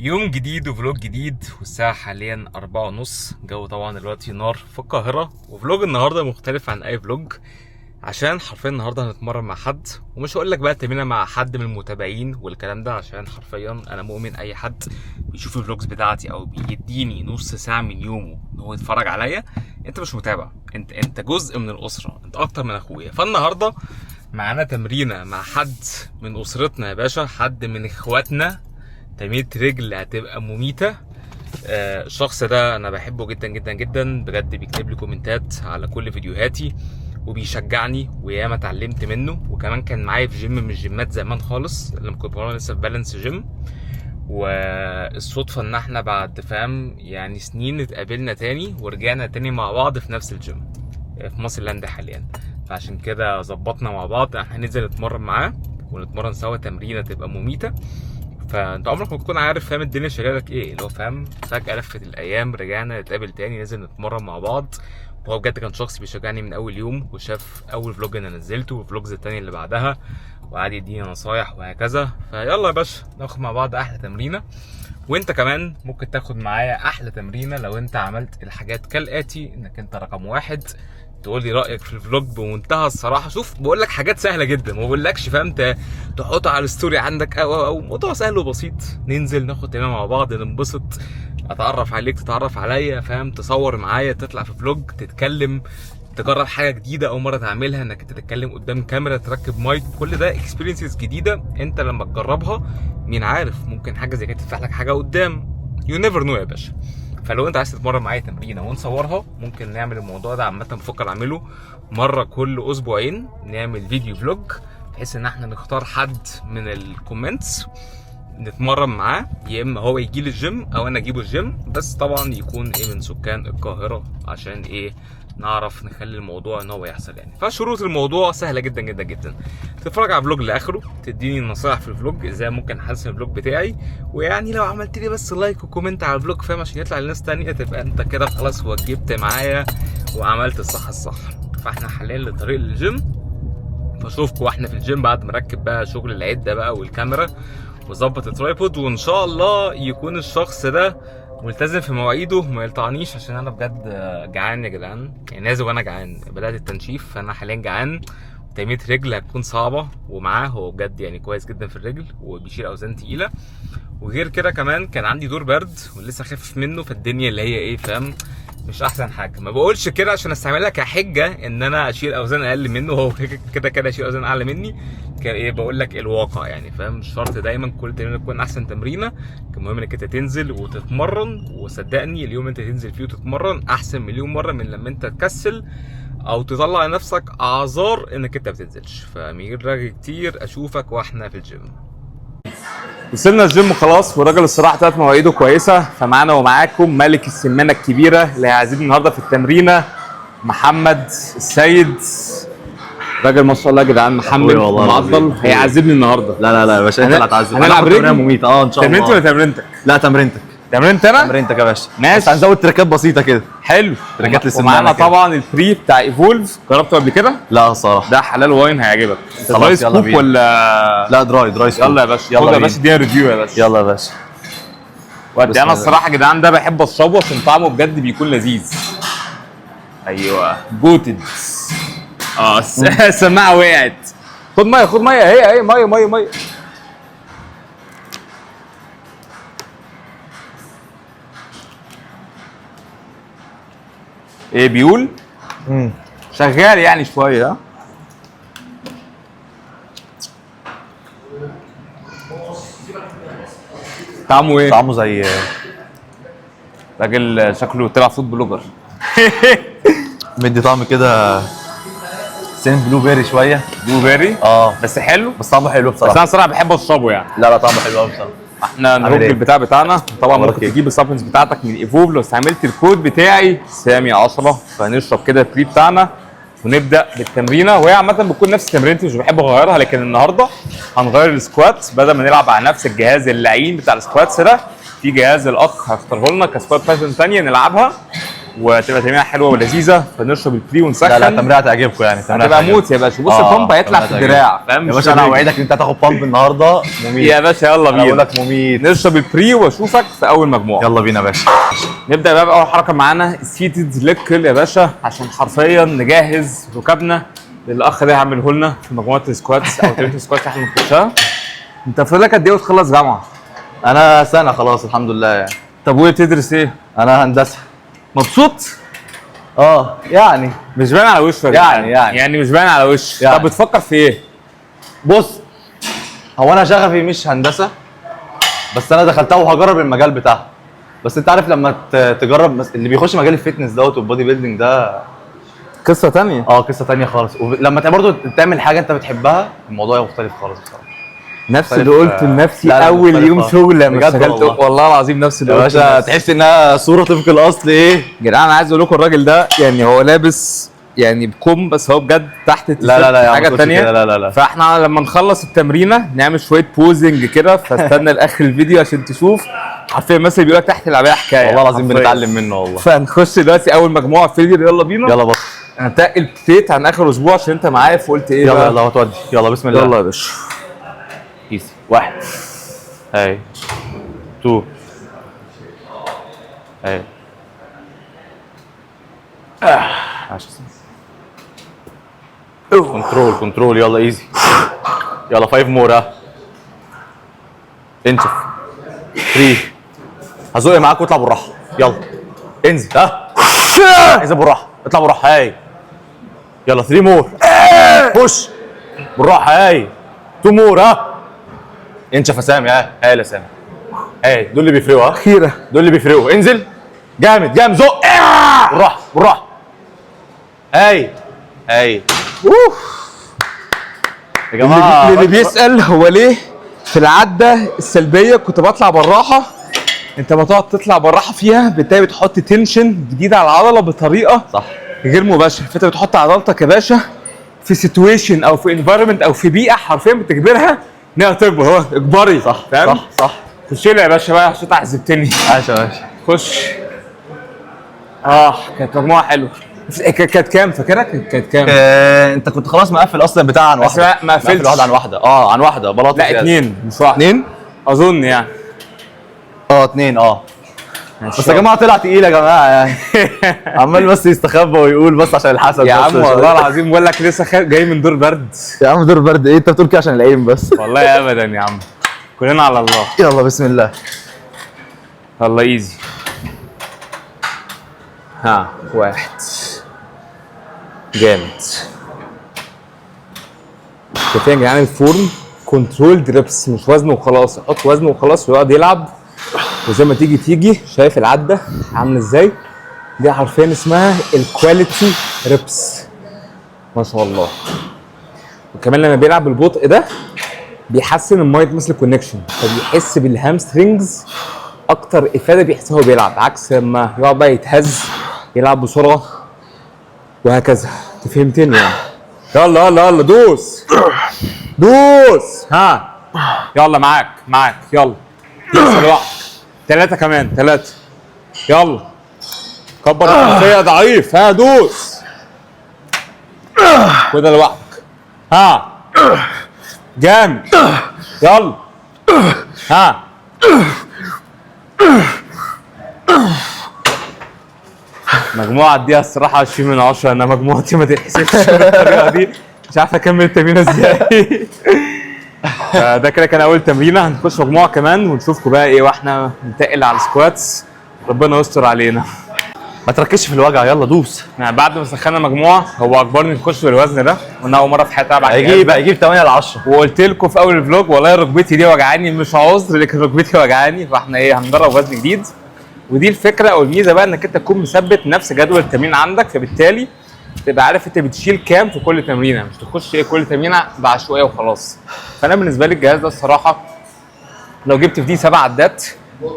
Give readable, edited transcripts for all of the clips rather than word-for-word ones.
يوم جديد و vlog جديد، والساعة حاليا 4:30. جو طبعا دلوقتي نار في القاهرة. و vlog النهاردة مختلف عن أي vlog، عشان حرفيا النهاردة هنتمرن مع حد، ومش هقول لك بقى تمرينة مع حد من المتابعين والكلام ده، عشان حرفيا أنا مؤمن أي حد بيشوف ال vlogs بتاعتي أو بيديني نص ساعة من يومه إن هو يتفرج عليا، أنت مش متابع، أنت جزء من الأسرة، أنت أكتر من أخويا. فالنهاردة معانا تمرينة مع حد من أسرتنا يا باشا، حد من إخواتنا، تمرينة رجل هتبقى مميتة. الشخص ده انا بحبه جدا جدا جدا بجد، بيكتب لي كومنتات على كل فيديوهاتي وبيشجعني، وياما اتعلمت منه، وكمان كان معايا في جيم من الجيمات زمان خالص لما كنت بتمرن لسه في Balance Gym. والصدفة ان احنا بعد فاهم يعني سنين اتقابلنا تاني ورجعنا تاني مع بعض في نفس الجيم في مصر لاند حاليا. فعشان كده ظبطنا مع بعض احنا هننزل نتمرن معاه ونتمرن سوا تمرينة تبقى مميتة. فانت عمرك ما تكون عارف فاهم الدنيا شغالك ايه، اللي هو فاهم فجأة لفت الايام رجعنا نتقابل تاني، ننزل نتمرن مع بعض. وهو بجد كان شخص بيشجعني من اول يوم، وشاف اول vlog انا نزلته وال vlogs التانية اللي بعدها، وقعد يديني نصايح وهكذا. فيلا يا باشا ناخد مع بعض احلى تمرينه، وانت كمان ممكن تاخد معايا احلى تمرينه لو انت عملت الحاجات كالاتي: انك انت رقم واحد تقول لي رايك في ال vlog بمنتهى الصراحة. شوف بقول لك حاجات سهلة جدا، ما بقولكش فاهم تحطها على ال story عندك او او او، موضوع سهل وبسيط. ننزل ناخد تمرين مع بعض، ننبسط، اتعرف عليك تتعرف عليا، فاهم، تصور معايا، تطلع في vlog، تتكلم، تجرب حاجة جديدة اول مرة تعملها، انك انت تتكلم قدام كاميرا، تركب مايك، كل ده experiences جديدة انت لما تجربها مين عارف ممكن حاجة زي كده تفتح لك حاجة قدام، you never know يا باشا. فلو انت عايز تتمرن معايا تمرينه ونصورها، ممكن نعمل الموضوع ده. عامة بفكر اعمله مرة كل اسبوعين، نعمل فيديو vlog بحيث ان احنا نختار حد من ال comments نتمرن معاه، يا اما هو يجي لي الجيم او انا اجيبه الجيم، بس طبعا يكون ايه من سكان القاهرة عشان ايه نعرف نخلي الموضوع ان هو يحصل يعني. فشروط الموضوع سهلة جدا جدا جدا: تتفرج على vlog لاخره، تديني نصايح في ال vlog ازاي ممكن احسن ال vlog بتاعي، ويعني لو عملت لي بس like و comment على ال vlog فاهم عشان يطلع لناس تانية، تبقى انت كده خلاص وجبت معايا وعملت الصح الصح. فاحنا حاليا لطريق للجيم، فاشوفكم واحنا في الجيم بعد ما اركب بقى شغل العدة بقى والكاميرا وظبط ال tripod، وان شاء الله يكون الشخص ده ملتزم في مواعيده وما يلطعنيش، عشان انا بجد جعان يا جدعان، يعني نازل وانا جعان، بدات التنشيف فانا حاليا جعان. تمرينة رجل هتكون صعبة، ومعاه هو بجد يعني كويس جدا في الرجل وبيشيل اوزان تقيلة، وغير كده كمان كان عندي دور برد ولسه خفف منه، فالدنيا اللي هي ايه فاهم مش احسن حاجة. ما بقولش كده عشان استعملها كحجه ان انا اشيل اوزان اقل منه، هو كده كده اشيل اوزان اعلى مني، كان ايه بقول لك الواقع يعني فاهم. مش شرط دايما كل تمرينه تكون احسن تمرينه، المهم انك انت تنزل وتتمرن، وصدقني اليوم انت تنزل فيه وتتمرن احسن مليون مرة من لما انت تكسل او تطلع لنفسك اعذار انك انت ما بتنزلش. فمن غير كتير اشوفك واحنا في الجيم. وصلنا الجيم خلاص، والراجل الصراحة طلعت مواعيده كويسة، فمعانا ومعاكم ملك السمانه الكبيرة اللي هيعزمني النهارده في التمرينه، محمد السيد. راجل ما شاء الله يا جدعان، محمد أخويا والله معضل، العظيم. هيعذبني النهارده. لا لا لا يا باشا، انت اللي هتعذب. هنلعب هناخد تمرينة رجل؟ مميتة اه ان شاء الله. تمرينتي ولا تمرينتك؟ لا تمرينتك. تمرينت انا؟ تمرينتك يا باشا. ماشي. بس هنزود تريكات بسيطة كده. حلو. تريكات للسمانة ومعانا كده. طبعا ال pre بتاع Evolve، جربته قبل كده؟ لا الصراحة. ده حلال wine هيعجبك. انت خلاص، dry يلا scoop بينا. ولا لا dry، dry scoop. يلا يا باشا، يلا خد يا بينا. باشا ادينا review يا باشا. يلا يا باشا. ودي بسم انا الله. الصراحة يا جدعان ده بحب اشربه عشان طعمه بجد بيكون لذيذ. ايوه جوتد. السماعة وقعت. خد مية، خد مية، هي هي مية مية مية. ايه بيقول؟ شغال يعني شوية. ها طعمه ايه؟ طعمه زي راجل شكله طلع food blogger. مدي طعم كده سين blueberry شوية. blueberry. اه بس حلو. بس طعمه حلو بس بصراحة. انا صراحة بحب اشربه يعني. لا لا طعمه حلو قوي بصراحة. احنا عامل نرج ايه؟ البتاع بتاعنا طبعا، أخبارك ممكن إيه؟ تجيب ال supplements بتاعتك من Evolve لو استعملت الكود بتاعي سامي 10. فهنشرب كده ال pre بتاعنا ونبدا بالتمرينه، وهي عامة بتكون نفس تمرينتي مش بحب اغيرها، لكن النهارده هنغير ال squat، بدل ما نلعب على نفس الجهاز اللعين بتاع ال squats ده، في جهاز الاخ هيختاره لنا ك squat pattern ثانية نلعبها. وتبقى تمرينه حلوة ولذيذه. فنشرب ال pre ونسخن. لا لا، التمرينه هتعجبكم يعني، التمرينة هتبقى هتعجبكم. موت يا باشا. بص ال pump هيطلع في التمرينة الدراع، فاهم؟ يا مش باشا انا الرجل. اوعدك ان انت هتاخد pump النهارده مميت. يا باشا يلا انا بقول بينا لك مميت. نشرب ال pre واشوفك في اول مجموعة. يلا بينا يا باشا. نبدا بقى باول حركة معانا، seated leg curl يا باشا، عشان حرفيا نجهز ركبنا للاخ ده هيعمله لنا في مجموعة ال squats او تمرينه ال squats اللي احنا بنخشها. انت فاضل لك قد ايه وتخلص جامعه؟ انا سنة خلاص الحمد لله يعني. طب وايه، بتدرس ايه؟ انا هندسه. مبسوط؟ اه يعني. مش باين على وشك. يعني. يعني مش باين على وشك. يعني. طب بتفكر في ايه؟ بص، هو انا شغفي مش هندسه، بس انا دخلتها وهجرب المجال بتاعها. بس انت عارف لما تجرب اللي بيخش مجال ال fitness دوت وال body building ده قصة تانية. اه قصة تانية خالص. ولما برضه تعمل حاجة انت بتحبها الموضوع مختلف خالص بصراحه. نفس مختلف، اللي قلته لنفسي لا لا، اول مختلف يوم خالص. شغل لما بجد اشتغلت. والله. والله العظيم نفس اللي يا قلته باشا لنفسي. تحس انها صوره طبق الاصل ايه. جدعان انا عايز اقول لكم الراجل ده يعني هو لابس يعني بكم، بس هو بجد تحت لا لا لا يا عم حاجة ما تقولش تانية. كده، لا لا لا. فاحنا لما نخلص التمرينه نعمل شوية posing كده، فاستنى لاخر الفيديو عشان تشوف حرفيا مثلا بيقول لك تحت العباية حكايه. والله العظيم حرفياً. بنتعلم منه والله. فهنخش دلوقتي اول مجموعة في الفيديو، يلا بينا. يلا بص. انا تقل plate عن اخر اسبوع عشان انت معايا، فقلت ايه يلا بقى؟ يلا هتودي، يلا بسم الله. يلا يا باشا. easy. واحد، هاي، two، هاي، 10. control control، يلا easy، يلا 5 more. ها، انشف. 3، هزق معاك واطلع بالراحه. يلا انزل، ها، انزل بالراحه، اطلع بالراحه. هاي، يلا 3 more، push بالراحه. هاي، 2 more. ها، انشف يا سامي. ها، هاي يا سامي، هاي. دول اللي بيفرقوا، ها. اخيرا. دول اللي بيفرقوا. انزل جامد جامد، زق بالراحة بالراحه. هاي هاي. اوف. يا جماعه. اللي بيسال هو ليه في العدة السلبية كنت بطلع بالراحه، انت ما تقعد تطلع بالراحة فيها، بالتالي بتحط tension جديد على العضلة بطريقة صح غير مباشره. فانت بتحط عضلتك يا باشا في situation او في environment او في بيئة حرفيا بتجبرها انها تكبر، هو اجباري. صح. فاهم؟ صح صح. خش لي يا باشا بقى عشان عذبتني. عاش يا باشا. خش. كانت مجموعة حلوه. كانت كام فاكرها؟ كانت كام؟ انت كنت خلاص مقفل اصلا بتاع عن بس واحده. ما قفلتش. مقفل واحدة عن واحده، عن واحدة بلاطة لا زيادة. اتنين مش واحد. اتنين. اظن يعني. اه اتنين اه. بس يا جماعة طلع تقيل يا جماعة يعني، عمال بس يستخبى ويقول بس عشان الحسد. يا بس عم مش والله العظيم بقول لك لسه جاي من دور برد. يا عم دور برد ايه؟ انت بتقول كده عشان العين بس. والله ابدا يا عم، كلنا على الله. يلا بسم الله. يلا easy. ها، واحد، جامد. شايفين يا جدعان ال form؟ control reps، مش وزن وخلاص، يحط وزن وخلاص ويقعد يلعب وزي ما تيجي تيجي. شايف العدة عامله ازاي؟ دي حرفيا اسمها ال quality reps، ما شاء الله. وكمان لما بيلعب بالبطء ده بيحسن ال mind muscle connection، فبيحس بال hamstrings اكتر افاده بيحسها وهو بيلعب، عكس لما يقعد بقى يتهز يلعب بسرعة وهكذا. انت فهمتني يعني؟ يلا يلا يلا، دوس دوس. ها، يلا معاك معاك، يلا لسه لوحدك. ثلاثة كمان، ثلاثة، يلا كبر الخلفية ضعيف. ها، دوس كده لوحدك. ها، جامد، يلا. ها، مجموعة اديها الصراحة 20 من 10. انا مجموعتي ما تتحسبش بالطريقة دي، مش عارف اكمل التمرينة ازاي. فده كده كان اول تمرينة. هنخش مجموعة كمان ونشوفكم بقى ايه واحنا ننتقل على ال squats. ربنا يستر علينا. ما تركزش في الوجع، يلا دوس. يعني بعد ما سخنا مجموعة هو اجبرني نخش بالوزن ده، وانا اول مرة في حياتي العب على الجهاز هيجيب ده. هيجيب 8 ل 10. وقلت لكم في اول ال vlog والله ركبتي دي وجعاني، مش عذر لكن ركبتي وجعاني. فاحنا ايه، هنجرب وزن جديد. ودي الفكرة او الميزة بقى، انك انت تكون مثبت نفس جدول التمرين عندك، فبالتالي تبقى عارف انت بتشيل كام في كل تمرينه، مش تخش ايه كل تمرينه بعشوائيه وخلاص. فانا بالنسبة لي الجهاز ده الصراحة لو جبت في دي 7 عدات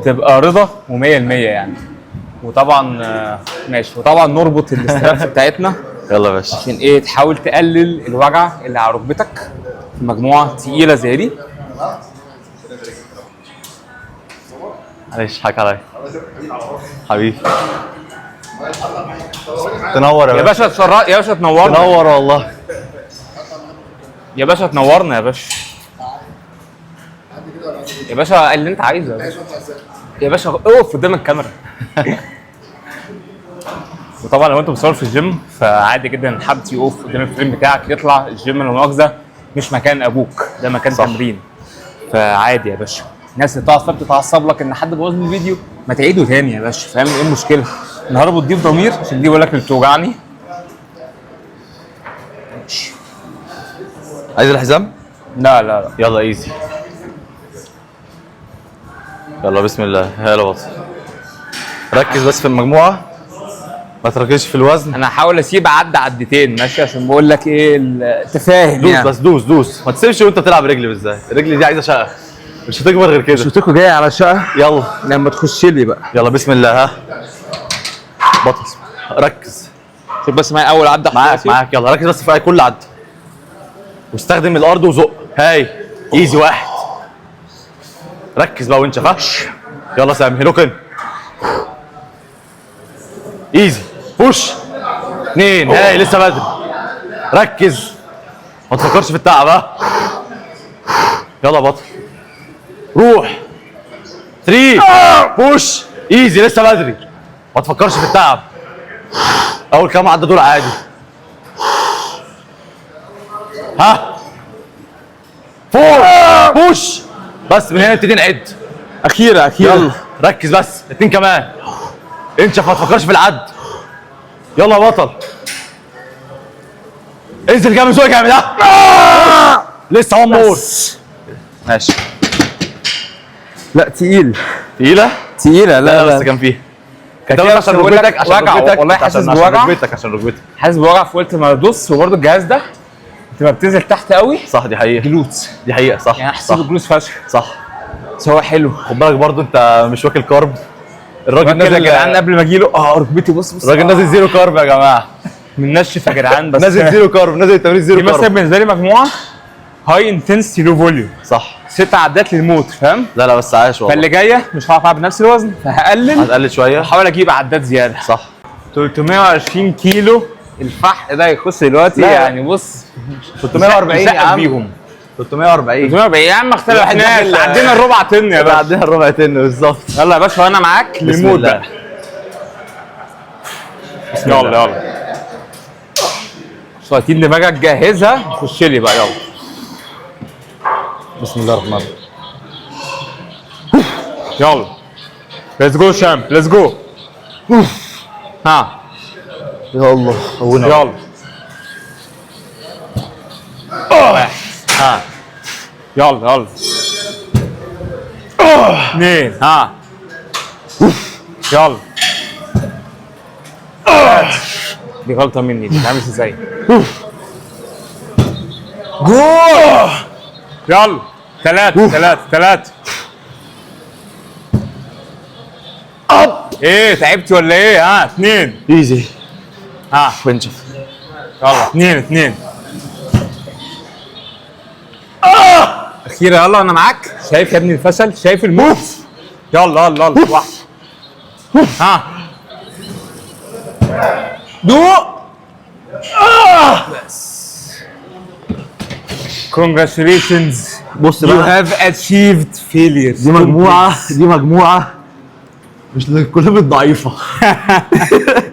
تبقى رضا و100% يعني. وطبعا ماشي. وطبعا نربط ال straps بتاعتنا. يلا يا باشا. عشان ايه؟ تحاول تقلل الوجع اللي على ركبتك في مجموعة تقيلة زي دي. معلش حك عليا حبيبي. تنور يا يا باشا. باشا تشرف يا باشا، تنورنا. تنور والله. يا باشا تنورنا يا باشا. يا باشا اللي انت عايزه يا باشا. يا باشا اقف قدام الكاميرا. وطبعا لو انت مصور في الجيم فعادي جدا حد يقف قدام ال frame بتاعك يطلع. الجيم لا مؤاخذة مش مكان ابوك، ده مكان صح. تمرين، فعادي يا باشا. الناس اللي بتقعد بتتعصب لك ان حد بوظ لي الفيديو، ما تعيده تاني يا باشا، فاهم ايه المشكلة؟ النهارده بتضيف ضمير عشان دي بقول لك اللي بتوجعني. ماشي. عايز الحزام؟ لا لا لا. يلا easy. يلا بسم الله. يلا بطل، ركز بس في المجموعة، ما تركزش في الوزن. انا هحاول اسيب عد عدتين ماشي، عشان بقول لك ايه التفاهم دوس يعني. بس، دوس دوس، ما تسيبش وانت بتلعب رجل بالذات. الرجل دي عايزه شقه، مش هتكبر غير كده. شفتكوا جاي على شقه. يلا. لما تخش لي بقى. يلا بسم الله. ها بطل، ركز. شوف بس معايا اول عده. معاك. احتياطي. معاك. يلا ركز بس في كل عد، واستخدم الارض وزق. هاي easy واحد. ركز بقى وانت ها. يلا سامي، lock in، easy push. اثنين، هاي لسه بدري. ركز، ما تفكرش في التعب. ها يلا بطل، روح. 3 push، easy، لسه بدري، ما تفكرش في التعب. اول كام عدى دول عادي. ها four push. بس من هنا نبتدي نعد. اخيرا اخيرا. يلا ركز بس، اتنين كمان. انشف، ما تفكرش في العد. يلا يا بطل، انزل جامد، زق جامد. ها لسه one more. ماشي. لا تقيل. تقيلة؟ تقيله. لا لا، بس كان فيها كان ده فيها، بس بس عشان بقول لك ركبتك، عشان وجع، ركبتك. والله حاسس عشان بوجع. ركبتك، عشان ركبتك. حاسس بوجع في قلت ما ادوس. وبرده الجهاز ده انت ما بتنزل تحت قوي. صح، دي حقيقة. glutes. دي حقيقة، صح. يعني حسيت صح. بال glutes فشخ. صح. بس هو حلو. خد بالك برضو انت مش واكل carb. الراجل الراجل يا نازل جدعان قبل ما اجيله ركبتي، بص بص. الراجل نازل zero carb يا جماعة. منشف يا جدعان بس. نازل zero carb، نازل التمرين zero دي مثلا carb. بالنسبة لي مجموعة high intensity low volume. صح. ست عدات للموت، فاهم؟ لا لا، بس عايش والله. فاللي جاية مش هعرف العب بنفس الوزن، فهقلل. هتقلل شوية. واحاول اجيب عدات زياده. صح. 320 كيلو الفحم ده يخش دلوقتي. لا. يعني بص 340 يا نسقف عم. بيهم. 340. 340 يا عم، ما الواحد اختلفناش. عدينا الربع طن يا باشا. عدينا الربع طن بالظبط. يلا يا باشا، وانا معاك بسم للموت الله. بقى. يلا يلا، شويتين دماغك جهزها، خش لي بقى يلا. بسم الله الرحمن الرحيم. يلا let's go champ، let's go. ها. يا الله هونا. يلا واحد. ها يلا يلا، اثنين. ها يلا. دي غلطة مني، دي عامل ازاي؟ جول. يلا ثلاثة ثلاثة ثلاثة. up. ايه تعبت ولا ايه؟ ها اثنين. easy. ها. وانشف. يلا اثنين اثنين. اخيرا يلا انا معاك. شايف يا ابني الفشل؟ شايف الموت؟ يلا يلا يلا، واحد. ها دوق بس. congratulations. بص you بقى have achieved failure. دي مجموعة، دي مجموعة مش للكلاب الضعيفة.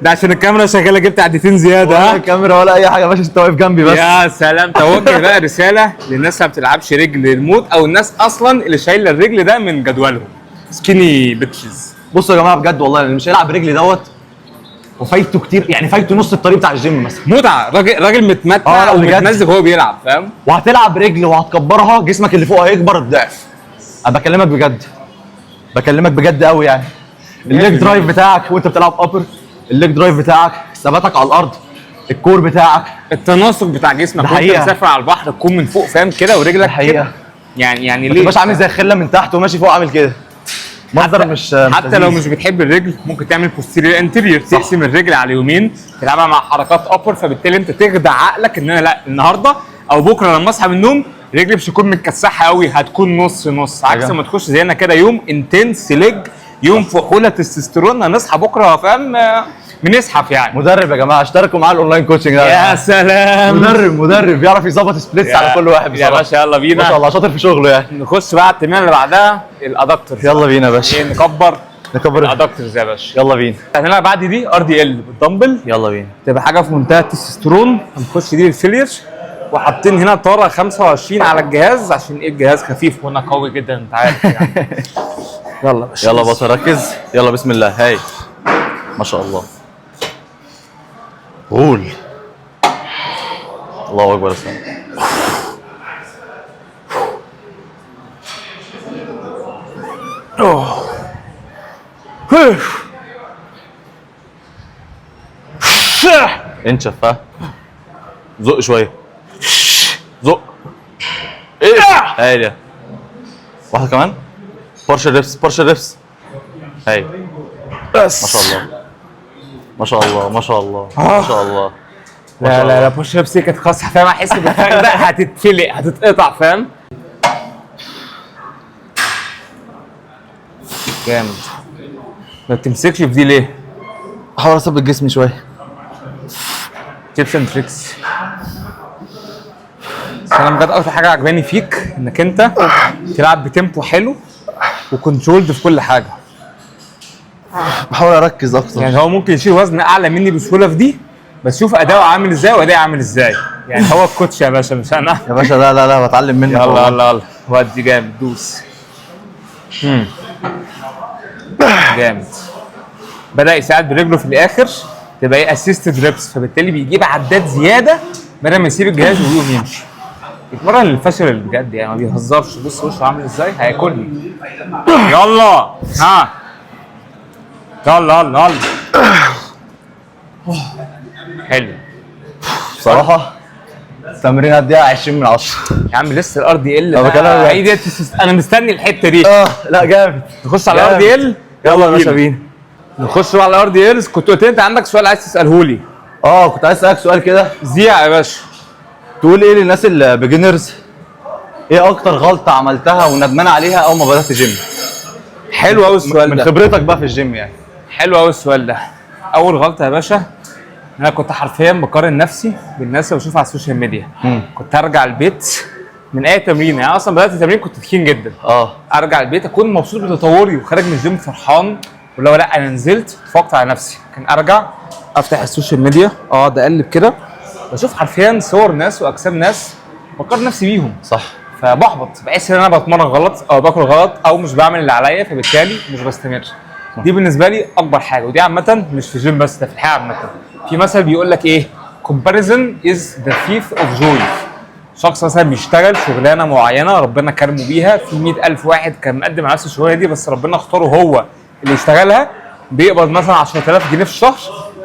ده عشان الكاميرا شغالة جبت عدتين زيادة. ولا ها كاميرا ولا أي حاجة يا باشا، أنت واقف جنبي بس. يا سلام. توجه بقى رسالة للناس اللي ما بتلعبش رجل الموت، او الناس اصلا اللي شايله الرجل ده من جدولهم، skinny bitches. بصوا يا جماعة، بجد والله اللي مش هيلعب رجلي دوت وفايته كتير، يعني فايته نص الطريق بتاع الجيم مثلا. متعه، راجل راجل متمتع لا، بجد. ومتمزج وهو بيلعب، فاهم؟ وهتلعب رجل وهتكبرها، جسمك اللي فوق هيكبر الضعف. انا بكلمك بجد، بكلمك بجد قوي. يعني ال leg drive بتاعك وانت بتلعب upper، ال leg drive بتاعك، ثباتك على الارض، ال core بتاعك. التناسق بتاع جسمك ده وانت حقيقة. مسافر على البحر تكون من فوق، فاهم كده؟ ورجلك ده حقيقة. كده. يعني ما ليه تبقاش عامل زي الخلة من تحت وماشي فوق عامل كده، منظر مش حتى لو لذيذ. مش بتحب الرجل ممكن تعمل posterior anterior، تقسم الرجل على يومين تلعبها مع حركات upper، فبالتالي انت تخدع عقلك ان انا لا النهارده او بكره لما اصحى من النوم رجلي مش هتكون متكسحه قوي، هتكون نص نص، عكس أيوة. ما تخش زينا كده يوم intense leg، يوم فحوله تستوستيرون، هنصحى بكره فاهم بنزحف يعني. مدرب يا جماعه، اشتركوا معاه ال online coaching ده. يا سلام. مدرب بيعرف يظبط splits على كل واحد يا بصراحه. باشا يلا بينا. ما شاء الله، شاطر في شغله يعني. نخش بقى على التمرين اللي بعدها، ال adductors. يلا بينا يا باشا. ايه، نكبر نكبر ال adductors يا باشا. يلا بينا. هنلعب بعد دي RDL بال dumbbell. يلا بينا. تبقى حاجة في منتهى التستوستيرون. هنخش دي لل failure، وحاطين هنا طاره 25 على الجهاز، عشان ايه؟ الجهاز خفيف وانا قوي جدا، انت عارف يعني. يلا يا باشا. يلا بطل، ركز، يلا بسم الله. هاي ما شاء الله، قول الله اكبر يا سلام. انشف، ها، زق شوية، زق. ايه هاي ده، واحدة كمان، partial reps، partial reps. هاي بس. ما شاء الله ما شاء الله ما شاء الله ما شاء الله. لا لا لا، push ups كانت خاصه، فاهم؟ احس بالفرق ده، هتتفلق، هتتقطع، فاهم؟ جامد. ما بتمسكش في دي ليه؟ احاول اثبت جسمي شوية. tips and tricks. بس انا بجد اكتر حاجة عجباني فيك انك انت تلعب ب tempo حلو و controlled في كل حاجه. بحاول اركز اكتر. يعني هو ممكن يشيل وزن اعلى مني بسهولة في دي، بس شوف اداؤه عامل ازاي وادائي عامل ازاي. يعني هو ال coach يا باشا مش انا. يا باشا لا لا لا، بتعلم منك يلا. والله. يلا يلا، ودي جامد، دوس. جامد. بدا يساعد برجله في الاخر، تبقى ايه؟ assisted reps، فبالتالي بيجيب عدات زيادة بدل ما يسيب الجهاز ويقوم يمشي. يتمرن للفشل اللي بجد يعني، ما بيهزرش. بص وشه عامل ازاي، هياكلني. يلا ها، يلا يلا يلا، حلو. بصراحة التمرين اديها 20 من 10. يا عم لسه ال RDL. طب بكلمك بجد. انا مستني الحتة دي. اه لا جامد. نخش على ال RDL. يلا يا باشا بينا. نخش بقى على ال RDLs. كنت قلت لي انت عندك سؤال عايز تساله لي. اه كنت عايز اسالك سؤال كده. زيع يا باشا. تقول ايه للناس ال beginners؟ ايه اكتر غلطه عملتها وندمان عليها اول ما بدات جيم؟ حلو قوي السؤال من ده. خبرتك بقى في الجيم يعني. حلو قوي السؤال ده. اول غلطه يا باشا، انا كنت حرفيا بقارن نفسي بالناس اللي بشوفها على ال social media. كنت ارجع البيت من اي تمرين، يعني اصلا بدات التمرين كنت تخين جدا. ارجع البيت اكون مبسوط بتطوري وخارج من الجيم فرحان، ولو لا انا نزلت اتفقت على نفسي، كان ارجع افتح ال social media اقعد اقلب كده، بشوف حرفيا صور ناس واجسام ناس، بقارن نفسي بيهم. صح. فبحبط، بحس ان انا بتمرن غلط او باكل غلط او مش بعمل اللي عليا، فبالتالي مش بستمر. دي بالنسبة لي اكبر حاجه، ودي عامة مش في الجيم بس، ده في الحياة عامه. في مثل بيقول لك ايه؟ comparison is the thief of joy. شخص مثلا بيشتغل شغلانة معينة ربنا كرمه بيها، في 100,000 واحد كان مقدم على نفس الشغلانة دي، بس ربنا اختاره هو اللي يشتغلها، بيقبض مثلا 10,000 جنيه في الشهر،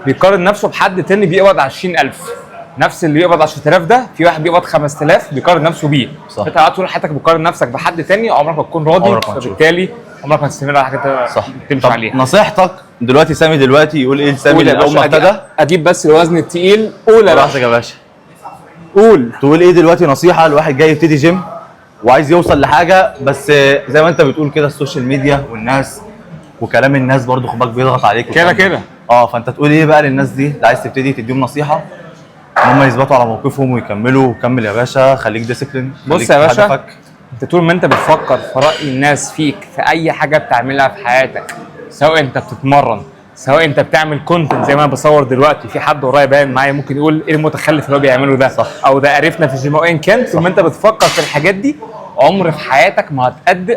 بيقارن نفسه بحد تاني بيقبض 20,000. نفس اللي بيقبض 10,000 ده في واحد بيقبض 5000 بيقارن نفسه بيه. صح. انت قعدت طول حياتك بتقارن نفسك بحد تاني، عمرك ما تكون راضي. عمرك ما هتشوف. فبالتالي عمرك ما هتستمر على حاجة انت صح. تمشي طب عليها. نصيحتك دلوقتي، سامي دلوقتي يقول ايه لسامي قول يا اللي اول ما باشا، ابتدى؟ اجيب بس الوزن التقيل. قول يا باشا. براحتك يا باشا. قول. تقول ايه دلوقتي نصيحة لواحد جاي يبتدي جيم وعايز يوصل لحاجه، بس زي ما انت بتقول كده ال social media والناس وكلام الناس برضو خد بالك بيضغط عليك كده والكلام ده. كده. فانت تقول ايه بقى للناس دي اللي عايز تبتدي، تديهم نصيحة ان هم يثبتوا على موقفهم ويكملوا؟ وكمل يا باشا، خليك discipline. بص يا باشا، انت طول ما انت بتفكر في راي الناس فيك في اي حاجة بتعملها في حياتك، سواء انت بتتمرن، سواء انت بتعمل content زي ما انا بصور دلوقتي، في حد ورايا باين معايا ممكن يقول ايه المتخلف اللي هو بيعمله ده، صح. او ده قرفنا في الجيم، او ايا كان. طول ما انت بتفكر في الحاجات دي، عمر في حياتك ما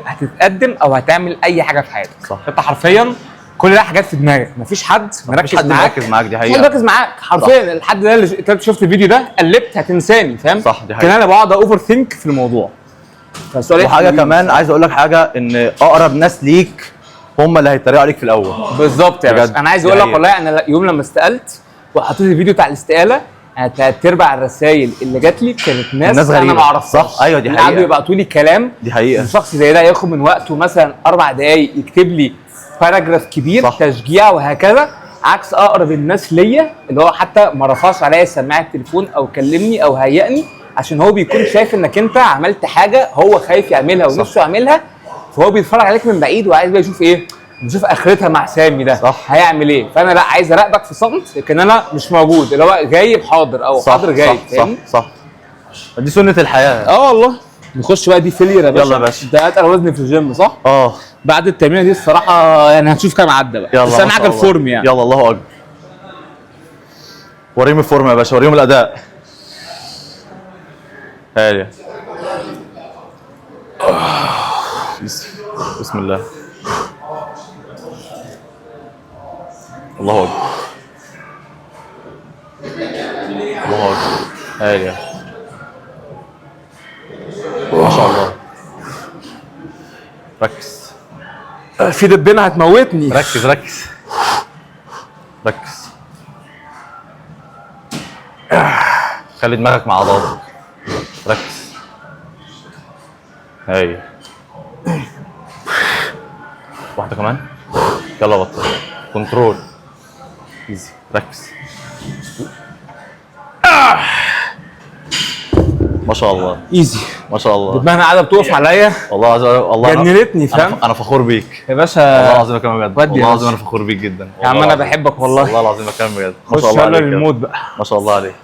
هتتقدم او هتعمل اي حاجة في حياتك. صح. انت حرفيا كل ده حاجات في دماغك، مفيش حد مركز مفيش حد معاك. مركز معاك، دي مفيش حد حقيقة. مركز معاك حرفيا. الحد ده اللي انت شفت الفيديو ده قلبت هتنساني، فاهم؟ صح، دي كان حقيقة. انا بقعد overthink في الموضوع. فالسؤال وحاجه كمان عايز اقول لك حاجه، ان اقرب ناس ليك هم اللي هيتريقوا عليك في الاول. بالظبط يا باشا. بجد. انا عايز دي اقول لك حقيقة. والله انا يوم لما استقلت وحطيت الفيديو بتاع الاستقاله، انا تلات ارباع الرسائل اللي جات لي كانت ناس الناس انا غريبة. ما اعرفهاش. صح، أيوة دي اللي قعدوا حقيقة. يبعتوا لي كلام. دي حقيقة. إن شخص زي ده ياخد من وقته مثلا 4 دقائق يكتب لي paragraph كبير. صح. تشجيع وهكذا، عكس اقرب الناس ليا اللي هو حتى ما رفعش عليا سماعه التليفون او كلمني او هيئني، عشان هو بيكون شايف انك انت عملت حاجة هو خايف يعملها ونفسه يعملها، فهو بيتفرج عليك من بعيد وعايز بقى يشوف ايه. نشوف اخرتها مع سامي ده. صح. هيعمل ايه. فانا لا عايز اراقبك في صمت، لكن انا مش موجود، اللي هو غايب حاضر او صح. حاضر غايب. صح. فاهمني؟ صح صح، دي سنة الحياه. اه والله. نخش بقى دي failure يا باشا. يلا يا باشا. ده اتقل وزن في الجيم صح؟ اه. بعد التمرينه دي الصراحة يعني هنشوف كام عدى بقى. يلا بس انا ما معاك شاء الله. ال form يعني. يلا الله اكبر. وريهم ال form يا باشا، وريهم الاداء. هادي. بسم الله. الله اكبر. الله اكبر. هادي. ما شاء الله. ركز. في دبانه هتموتني. ركز ركز ركز. خلي دماغك مع عضلاتك. ركز. هاي واحدة كمان. يلا بطل. control. easy. ركز. ما شاء الله. easy. ما شاء الله. دماغنا قاعدة بتقف عليا. والله العظيم والله جننتني، فاهم؟ انا فخور بيك يا باشا. والله العظيم بكلم بجد. ودي يا والله العظيم باشا. انا فخور بيك جدا. يا عم انا بحبك والله. والله العظيم بكلم بجد. ما خش شاء الله يلا عليك. للموت بقى. ما شاء الله عليك.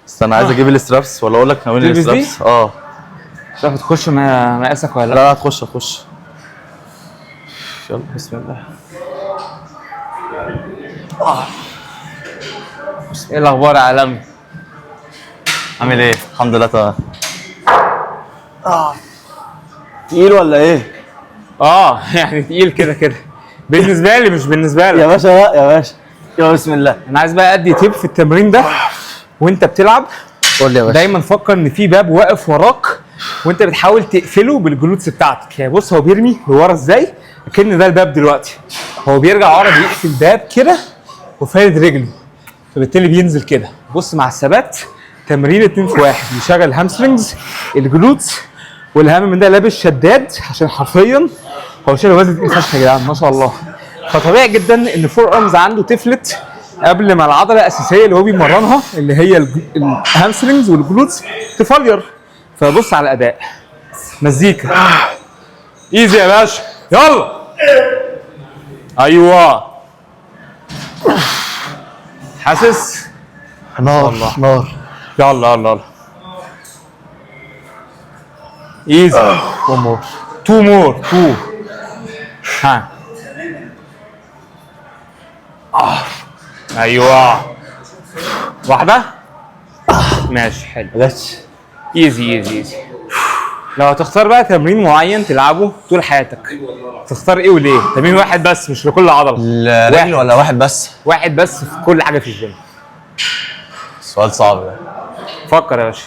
استنى عايز اجيب ال straps ولا اقول لك ناويين تلبس دي؟ ال straps؟ اه. مش عارف تخش مقاسك ولا لا لا. لا تخش تخش. يلا بسم الله. ايه الاخبار يا عالمي؟ عامل ايه؟ الحمد لله تمام. تقيل ولا ايه؟ اه يعني تقيل كده كده بالنسبة لي، مش بالنسبة لك يا باشا. لا يا باشا، يلا بسم الله. انا عايز بقى ادي tip في التمرين ده وانت بتلعب. قول لي يا باشا. دايما فكر ان في باب واقف وراك وانت بتحاول تقفله بال glutes بتاعتك. يعني بص هو بيرمي لورا ازاي، كأن ده الباب دلوقتي. هو بيرجع ورا بيقفل الباب كده وفارد رجله، فبالتالي بينزل كده. بص مع الثبات تمرين 2 في 1، بيشغل ال hamstrings ال glutes، والاهم من ده لابس شداد عشان حرفيا هو شايل وزن تقيل فشخ يا جدعان ما شاء الله. فطبيعي جدا ان forearms عنده تفلت قبل ما العضلة الاساسية اللي هو بيمرنها اللي هي ال hamstrings وال glutes ت failure. فبص على الاداء. مزيكا easy يا باشا. يلا ايوه. حاسس نار نار. يلا يلا يلا easy. one more. two more two. ها ايوه واحدة. ماشي حلو. جاتش. easy easy easy. لو هتختار بقى تمرين معين تلعبه طول حياتك تختار ايه وليه؟ تمرين واحد بس مش لكل عضلة. الرجل ولا واحد بس؟ واحد بس في كل حاجة في الجيم. سؤال صعب ده. فكر يا باشا.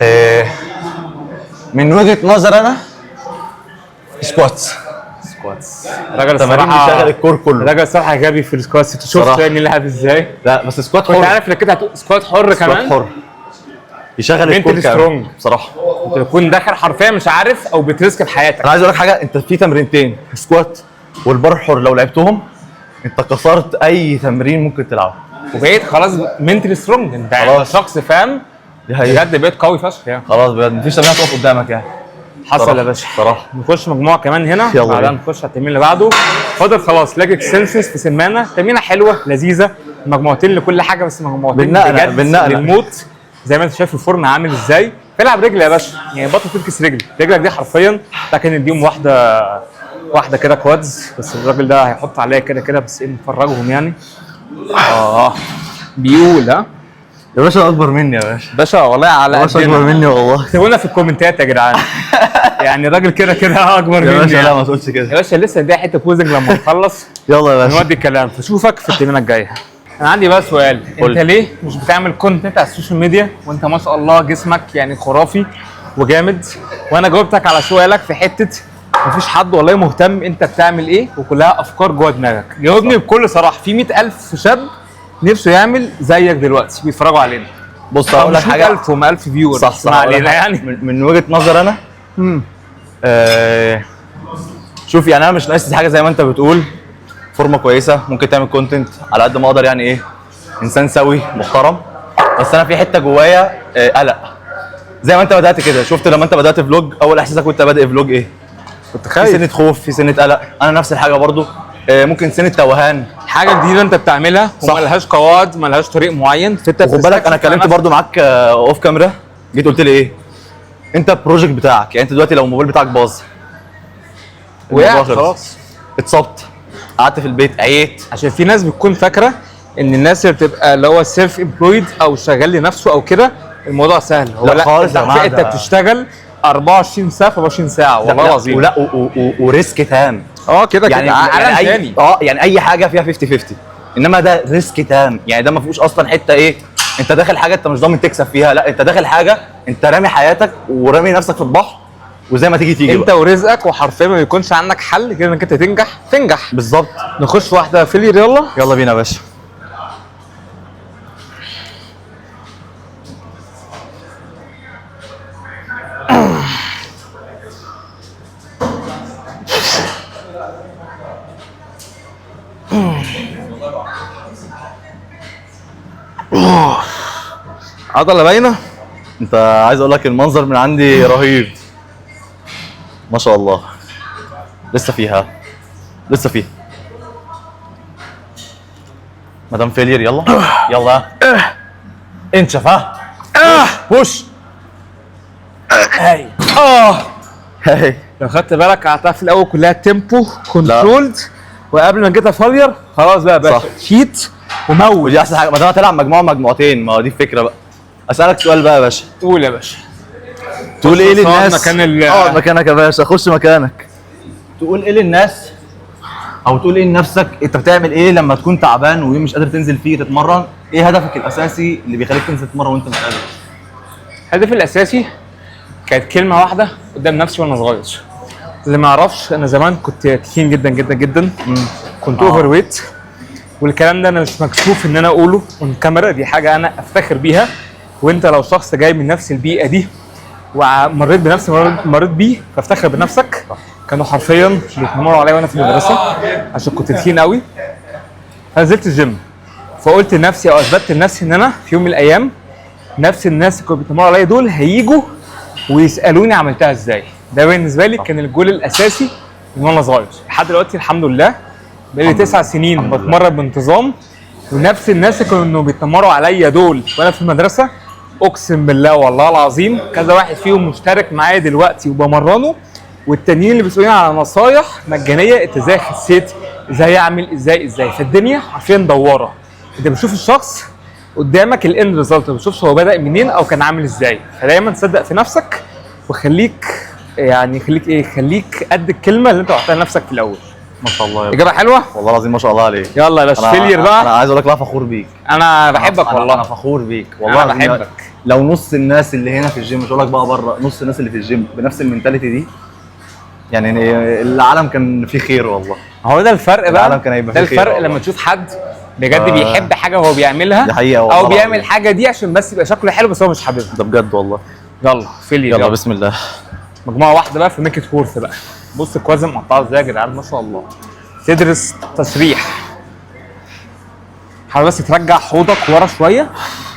إيه، من وجهة نظر انا squats. squats. الراجل تمارين الصراحة بيشغل ال core كله. الراجل الصراحة غبي في ال squats. انت شفت صراحة. يعني لعب ازاي؟ لا بس squat كنت حر. عارف انك كده هتقول squat حر squat كمان. حر يشغل Mentally ال core كمان. strong. بصراحة انت بتكون داخل حرفيا مش عارف او بت risk بحياتك. انا عايز اقول لك حاجه، انت في تمرينتين squat والبار الحر لو لعبتهم انت كسرت اي تمرين ممكن تلعبه. وبقيت خلاص mentally strong، انت خلاص. شخص فاهم دي حقيقة. بجد، بقيت قوي فشخ يعني. خلاص بجد مفيش تمرين هتقف قدامك يعني. حصل يا باشا. صراحة. نخش مجموعة كمان هنا، يلا بعدها بينا. نخش على التمرين اللي بعده. فاضل خلاص leg extensions في سمانه، تمرينه حلوة لذيذه، مجموعتين لكل حاجة، بس مجموعتين بالنقلة، بجد بالنقلة. للموت. زي ما انت شايف ال form عامل ازاي. العب رجل يا باشا، يعني بطل تفكس رجل، رجلك دي حرفيا. لكن نديهم واحدة واحدة كده quads، بس الراجل ده هيحط عليا كده كده، بس ايه نفرجهم يعني. بيقول ها يا باشا اكبر مني يا باشا. باشا والله على يا باشا اكبر قدنا. مني والله. اكتبوا لنا في الكومنتات يا جدعان. يعني الراجل كده كده اكبر يا مني باشا لا يعني. ما تقولش يا كده. باشا لسه دي حتة posing لما نخلص يلا يا باشا. نودي الكلام. فشوفك في التمرينه الجاية. انا عندي بقى سؤال، قول. انت ليه مش بتعمل content على ال social media وانت ما شاء الله جسمك يعني خرافي وجامد؟ وانا جاوبتك على سؤالك في حتة مفيش حد والله مهتم انت بتعمل ايه، وكلها افكار جوه دماغك. جاوبني بكل صراحة، في 100,000 شاب نفسه يعمل زيك دلوقتي بيتفرجوا علينا. بص هقول لك حاجة. 1000 هم 1000 viewer. صح صح، ما هقول لك علينا حاجة. يعني. من وجهه نظر انا شوف يعني انا مش ناقص حاجة زي ما انت بتقول، فورمه كويسة ممكن تعمل content على قد ما اقدر، يعني ايه انسان سوي محترم، بس انا في حتة جوايا قلق. زي ما انت بدات كده، شفت لما انت بدات vlog اول احساسك وانت بادئ vlog ايه؟ كنت في خايف. سنة خوف، في سنة قلق. انا نفس الحاجة برضو، ممكن سنة توهان. حاجة جديدة انت بتعملها وملهاش قواعد، ملهاش طريق معين، فانت وخد بالك انا بتستكشف اتكلمت مع نفسك. برضو معاك off camera، جيت قلت لي ايه؟ انت ال project بتاعك، يعني انت دلوقتي لو الموبايل بتاعك باظ، الموضوع وقعت خلص. خلاص. اتصبت، قعدت في البيت، عييت. عشان في ناس بتكون فاكره ان الناس اللي بتبقى اللي هو self employed او شغال لنفسه او كده الموضوع سهل. هو لا لا، خالص يا انت جماعة، انت بتشتغل 24 ساعة في 24 ساعة والله لا، العظيم. ولا و risk تام. اه كده يعني كده عالم يعني اي تاني. يعني اي حاجة فيها 50 50، انما ده risk تام. يعني ده ما فيهوش اصلا حتة ايه، انت داخل حاجة انت مش ضامن تكسب فيها، لا انت داخل حاجة انت رامي حياتك ورامي نفسك في البحر، وزي ما تيجي تيجي انت بقى. ورزقك، وحرفيا ما بيكونش عندك حل غير انك انت تنجح تنجح. بالظبط. نخش واحدة failure، يلا. يلا بينا يا باشا. عضلة باينة. انت عايز اقول لك المنظر من عندي رهيب ما شاء الله. لسه فيها، لسه فيها مدام failure. يلا يلا انشف. ها push. اه هاي. لو خدت بالك قعدتها في الاول كلها tempo controlled، وقبل ما جيت failure خلاص بقى يا باشا صح. شيت وموت. ودي احسن حاجة ما دام هتلعب مجموعة مجموعتين، ما هو دي الفكرة بقى. اسالك سؤال بقى يا باشا. قول يا باشا. تقول ايه اقعد للناس؟ مكان اقعد مكانك يا باشا، خش مكانك. تقول ايه للناس او تقول ايه لنفسك؟ انت بتعمل ايه لما تكون تعبان ويوم مش قادر تنزل فيه تتمرن؟ ايه هدفك الاساسي اللي بيخليك تنزل تتمرن وانت مش قادر؟ الهدف الاساسي كانت كلمة واحدة قدام نفسي وانا صغير. اللي ما يعرفش انا زمان كنت تخين جدا جدا جدا، كنت overweight، والكلام ده انا مش مكسوف ان انا اقوله on camera، دي حاجة انا افتخر بيها. وانت لو شخص جاي من نفس البيئة دي ومريت بنفس اللي مريت بيه فافتخر بنفسك. كانوا حرفيا بيتنمروا عليا وانا في المدرسة عشان كنت تخين قوي. فنزلت الجيم، فقلت لنفسي او اثبتت لنفسي ان انا في يوم من الايام نفس الناس اللي كانوا بيتنمروا عليا دول هيجوا ويسالوني عملتها ازاي. ده بالنسبة لي كان الجول الاساسي من وانا صغير لحد دلوقتي. الحمد لله بقالي 9 سنين بتمرن بانتظام، ونفس الناس اللي كانوا بيتنمروا عليا دول وانا في المدرسة اقسم بالله والله العظيم كذا واحد فيهم مشترك معايا دلوقتي وبمرنه، والتانيين اللي بيسالوني على نصايح مجانية انت ازاي خسيت، ازاي اعمل، ازاي ازاي. فالدنيا حرفيا دواره، انت بتشوف الشخص قدامك ال end result، ما بتشوفش هو بدا منين او كان عامل ازاي. فدايما صدق في نفسك وخليك يعني خليك ايه، خليك قد الكلمة اللي انت وعدتها لنفسك في الاول. ما شاء الله يا اجابه حلوة. والله العظيم ما شاء الله عليك. يلا يا باشا failure بقى. انا عايز اقول لك لا فخور بيك. انا بحبك والله. انا فخور بيك والله انا العظيم. بحبك. لو نص الناس اللي هنا في الجيم، مش هقول لك بقى بره، نص الناس اللي في الجيم بنفس ال mentality دي، يعني العالم كان فيه خير والله. هو ده الفرق بقى. العالم كان هيبقى ده فيه خير الفرق والله. لما تشوف حد بجد بيحب حاجة وهو بيعملها، دي حقيقة والله او بيعمل العظيم. حاجة دي عشان بس يبقى شكله حلو بس هو مش حاببها. ده بجد والله. يلا failure. يلا يلا بسم الله. مجموعة واحدة بقى في make it worth بقى. بص ال quads مقطعه ازاي يا جدعان ما شاء الله. تدرس تشريح. حاول بس ترجع حوضك ورا شوية.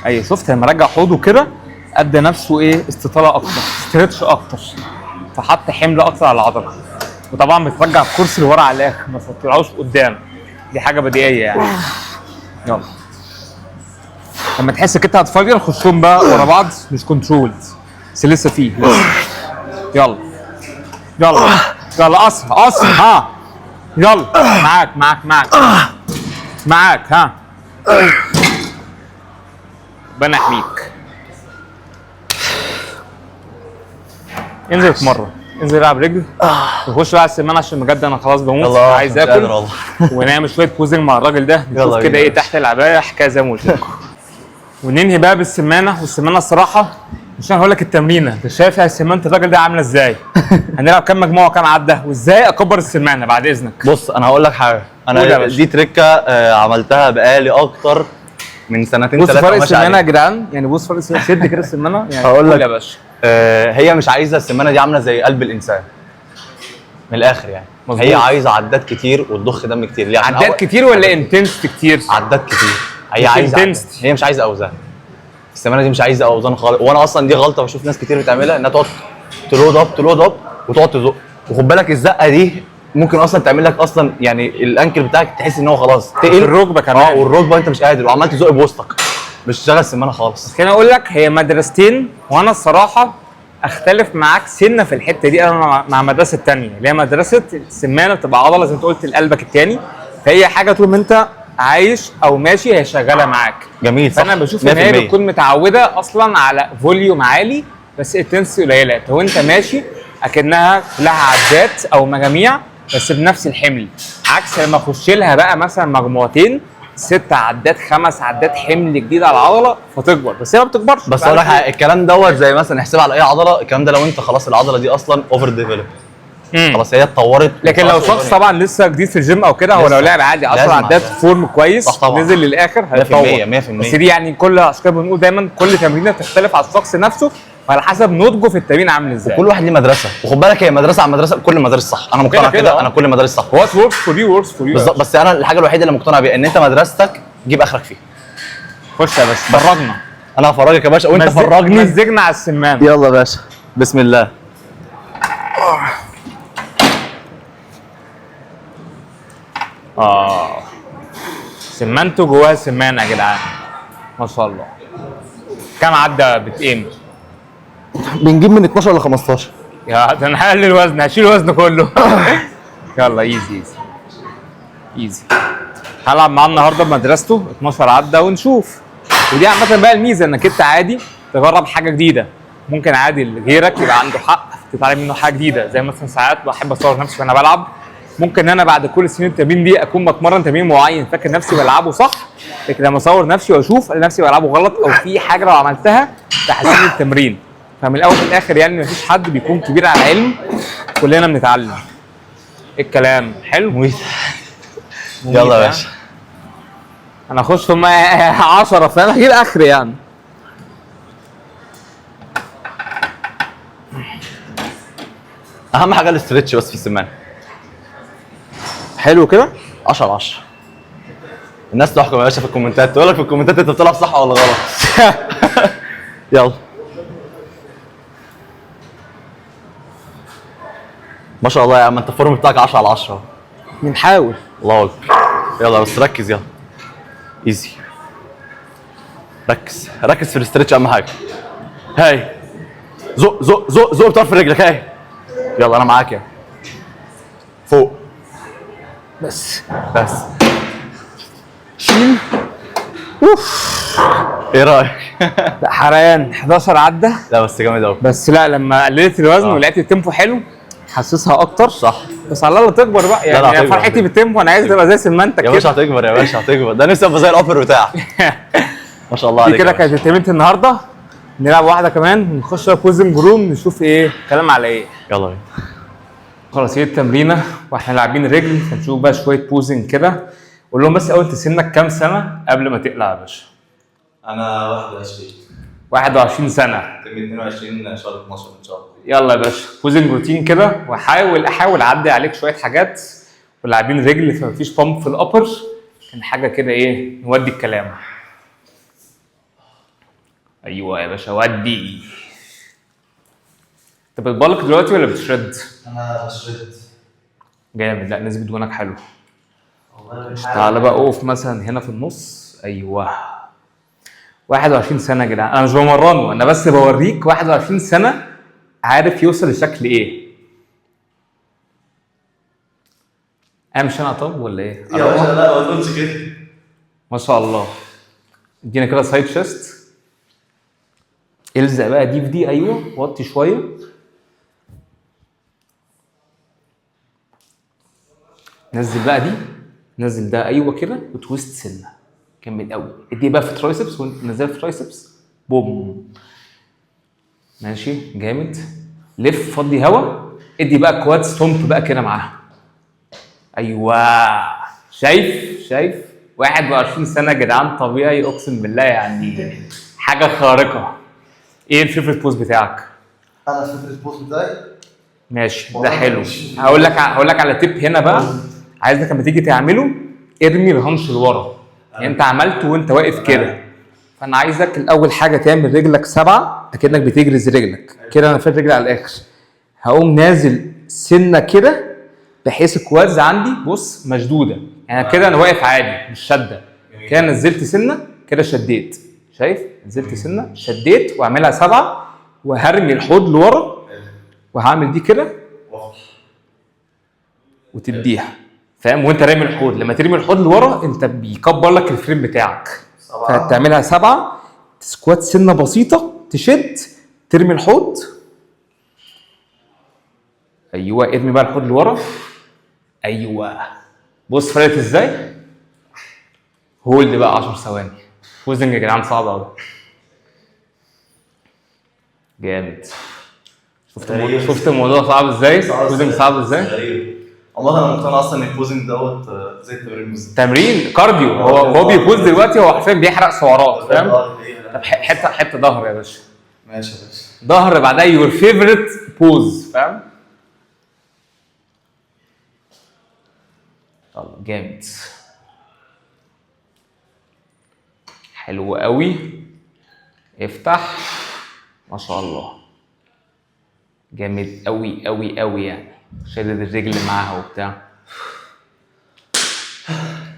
ايوه شفت لما رجع حوضه كده ادى نفسه ايه، استطاله اكتر، stretch اكتر، فحط حمل اكتر على العضلة. وطبعا بترجع الكرسي لورا على الاخر، ما تطلعوش قدام، دي حاجة بديهية يعني. يلا لما تحس كده هتفجر خشهم بقى ورا بعض، مش controlled بس لسه فيه لسه. يلا يلا يلا اسرع اسرع. ها يلا معاك معاك معاك معاك. ها ربنا يحميك. انزل اتمرن، انزل العب رجل، وخش بقى على السمان عشان بجد انا خلاص بموت. يلا عايز مش قادر اكل والله. ونعمل شوية posing مع الراجل ده، نشوف يلا كده بينا. ايه تحت العباية حكاية زي ما قلت لكم. وننهي بقى بالسمانه. والسمانه الصراحة مش انا هقول لك التمرينه، انت شايف سمانه الراجل ده عامله ازاي. هنلعب كام مجموعة وكام عده، وازاي اكبر السمانه بعد اذنك. بص انا هقول لك حاجة، قول يا انا باشا. دي تريكه عملتها بقالي اكتر من سنتين بص ثلاثة. فرق السمانه يا جدعان، يعني بص فرق السمانه، شد كده السمانه يعني. هقول قول لك. يا باشا. هي مش عايزه السمانه دي عامله زي قلب الانسان من الاخر يعني. مظبوط. هي عايزه عدات كتير وتضخ دم كتير. ليه؟ عشان عدات كتير ولا intensity كتير؟ عدات كتير. هي مش عايزه عدات. intensity. هي مش عايزه اوزان. السمانه دي مش عايزه اوزان خالص. وانا اصلا دي غلطه بشوف ناس كتير بتعملها، انها تقعد ت load up ت load up وتقعد تزق. وخد بالك الزقه دي ممكن اصلا تعمل لك اصلا يعني ال ankle بتاعك تحس ان هو خلاص تقل. الركبة كمان. والركبة انت مش قادر وعمال تزق بوسطك، مش تشتغل السمانه خالص. خليني اقول لك هي مدرستين، وانا الصراحة اختلف معاك سنة في الحتة دي. انا مع مدرسه الثانية اللي هي مدرسه السمانه بتبقى عضلة زي ما انت قلت لقلبك الثاني، فهي حاجة طول ما انت عايش او ماشي هي شغالة معاك. جميل، صح. فانا بشوف ان هي 100%. بتكون متعوده اصلا على volume عالي بس intensity قليله، فوانت ماشي اكنها لها عدات او مجاميع بس بنفس الحمل، عكس لما اخش لها بقى مثلا مجموعتين 6 عدات 5 عدات حمل جديد على العضلة فتكبر، بس هي ما بتكبرش. بس اقول لك حاجة، الكلام دوت زي مثلا احسبها على اي عضلة، الكلام ده لو انت خلاص العضلة دي اصلا over develop، خلاص هي اتطورت. لكن لو خلاص شخص over. طبعا لسه جديد في الجيم او كده، هو لو لسه. لعب عادي 10 لازم عدات form كويس صح طبعا. نزل للاخر هيتطور. 100%. بس دي يعني كل عشان كده بنقول دايما كل تمرينه تختلف على الشخص نفسه وعلى حسب نضجه في التمرين عامل ازاي. كل واحد ليه مدرسه، وخد بالك هي مدرسه عن مدرسه، كل المدارس صح، انا مقتنع كده كده, كده، انا كل المدارس صح. what works for you works for you. بالظبط. بس انا الحاجة الوحيدة اللي مقتنع بيها ان انت مدرستك جيب اخرك فيها. خش يا باشا فرجنا. انا هفرجك يا باشا وانت فرجني. مزجنا على السمان. يلا يا باشا بسم الله. سمانته جواها سمانه يا جدعان ما شاء الله. كام عدى بتقيم؟ بنجيب من 12 ل 15. يا ده انا هقلل الوزن، هشيل الوزن كله. يلا easy easy easy. هلعب معاه النهارده بمدرسته 12 عدى ونشوف. ودي عامة بقى الميزة انك انت عادي تجرب حاجة جديدة، ممكن عادي غيرك يبقى عنده حق تتعلم منه حاجة جديدة. زي مثلا ساعات بحب اصور نفسي وانا بلعب، ممكن انا بعد كل سنين التمرين دي اكون بتمرن تمرين معين فاكر نفسي بلعبه صح، لكن لما اصور نفسي واشوف الاقي نفسي بلعبه غلط او في حاجة لو عملتها تحسين التمرين. فمن الاول للاخر يعني مفيش حد بيكون كبير على العلم، كلنا بنتعلم. إيه الكلام حلو؟ مميت. يلا يا باشا. انا اخش هم 10 فاهم، هجيب اخري يعني. اهم حاجة ال stretch بس في السمانه. حلو كده. 10 10. الناس تحكم يا باشا في الكومنتات، تقول لك في الكومنتات انت بتلعب صح ولا غلط. يلا ما شاء الله يا عم، انت ال form بتاعك 10 على 10. بنحاول. الله اكبر. يلا بس ركز، يلا easy، ركز ركز في ال stretch اهم حاجة. هاي زق زق زق زق بطرف رجلك. هاي يلا انا معاك يا فوق بس بس. شيل. اوف. ايه رايك؟ لا حرقان. 11 عدى. لا بس جامد قوي. بس لا لما قللت الوزن ولقيت ال tempo حلو حسسها اكتر. صح. بس على الله تكبر بقى يعني. لا، أنا هتكبر. فرحتي بال tempo، انا عايز تبقى زي سمانتك يا باشا كده. هتكبر يا باشا هتكبر، ده نفسي ابقى زي ال upper بتاعك. ما شاء الله دي عليك كده يا باشا. كانت التمرينة النهارده. نلعب واحدة كمان نخش بقى posing room نشوف ايه كلام على ايه. يلا بينا. خلاص هي التمرينه واحنا لاعبين رجل، فنشوف بقى شوية posing كده. قول لهم بس اول انت سنك كام سنة قبل ما تقلع يا باشا؟ انا 21. 21 سنة. تم 22 شهر 12 ان شاء الله. يلا يا باشا posing routine كده، واحاول اعدي عليك شوية حاجات. ولاعبين رجل فمفيش pump في ال upper، كان حاجة كده ايه نودي الكلام. ايوه يا باشا ودي. انت بت bulk دلوقتي ولا بت shred؟ انا shred. جامد. لا نسبه دهونك حلو. تعالى بقى اقف مثلا هنا في النص. ايوه 21 سنة يا جدعان، انا مش بمرنه، انا بس بوريك 21 سنة عارف يوصل لشكل ايه. امشي انا طب ولا ايه؟ يا باشا لا ما تقولش كده. ما شاء الله. ادينا كده side chest، الزق بقى دي في دي. ايوه وطي شوية. نزل بقى دي، نزل ده. ايوه كده، و twist سنة. كمل قوي. ادي بقى في triceps وانت نزل في triceps. بوم. ماشي جامد. لف فضي هوا. ادي بقى quad stomp بقى كده معاها. ايوه شايف شايف 21 سنة يا جدعان، طبيعي اقسم بالله يعني حاجة خارقة. ايه ال favorite pose بتاعك؟ انا ال favorite pose بتاعي ماشي ده والله حلو. هقول لك على tip هنا بقى، عايزك لما تيجي تعمله ارمي ال haunch لورا. يعني انت عملته وانت واقف كده، فانا عايزك الاول حاجة تعمل رجلك 7 اكنك بتجرز رجلك كده. انا فات رجلي على الاخر، هقوم نازل سنة كده بحيث ال quads عندي بص مشدودة، يعني كده انا واقف عادي مش شاده، كده نزلت سنة كده شديت، شايف؟ نزلت سنة شديت، واعملها 7 وهرمي الحوض لورا وهعمل دي كده وتديها، فاهم؟ وانت رامي الحوض، لما ترمي الحوض لورا انت بيكبر لك ال frame بتاعك. فتعملها 7، ت squat سنة بسيطة، تشد، ترمي الحوض، ايوه ارمي بقى الحوض لورا، ايوه بص فرقت ازاي. hold بقى 10 ثواني. posing يا جدعان صعب قوي، جامد. شفت الموضوع صعب ازاي؟ posing صعب ازاي؟ غريب. عموما انا مقتنع اصلا ان ال posing دوت زي التمرين بالظبط. تمرين cardio، هو بي pose دلوقتي، هو حرفيا بيحرق سعرات، فاهم؟ طب حتة ظهر يا باشا. ماشي يا باشا. ظهر بعدها your favorite pose، فاهم؟ يلا جامد، حلو قوي، افتح، ما شاء الله، جامد قوي قوي قوي يعني، شادد الرجل معاها وبتاع.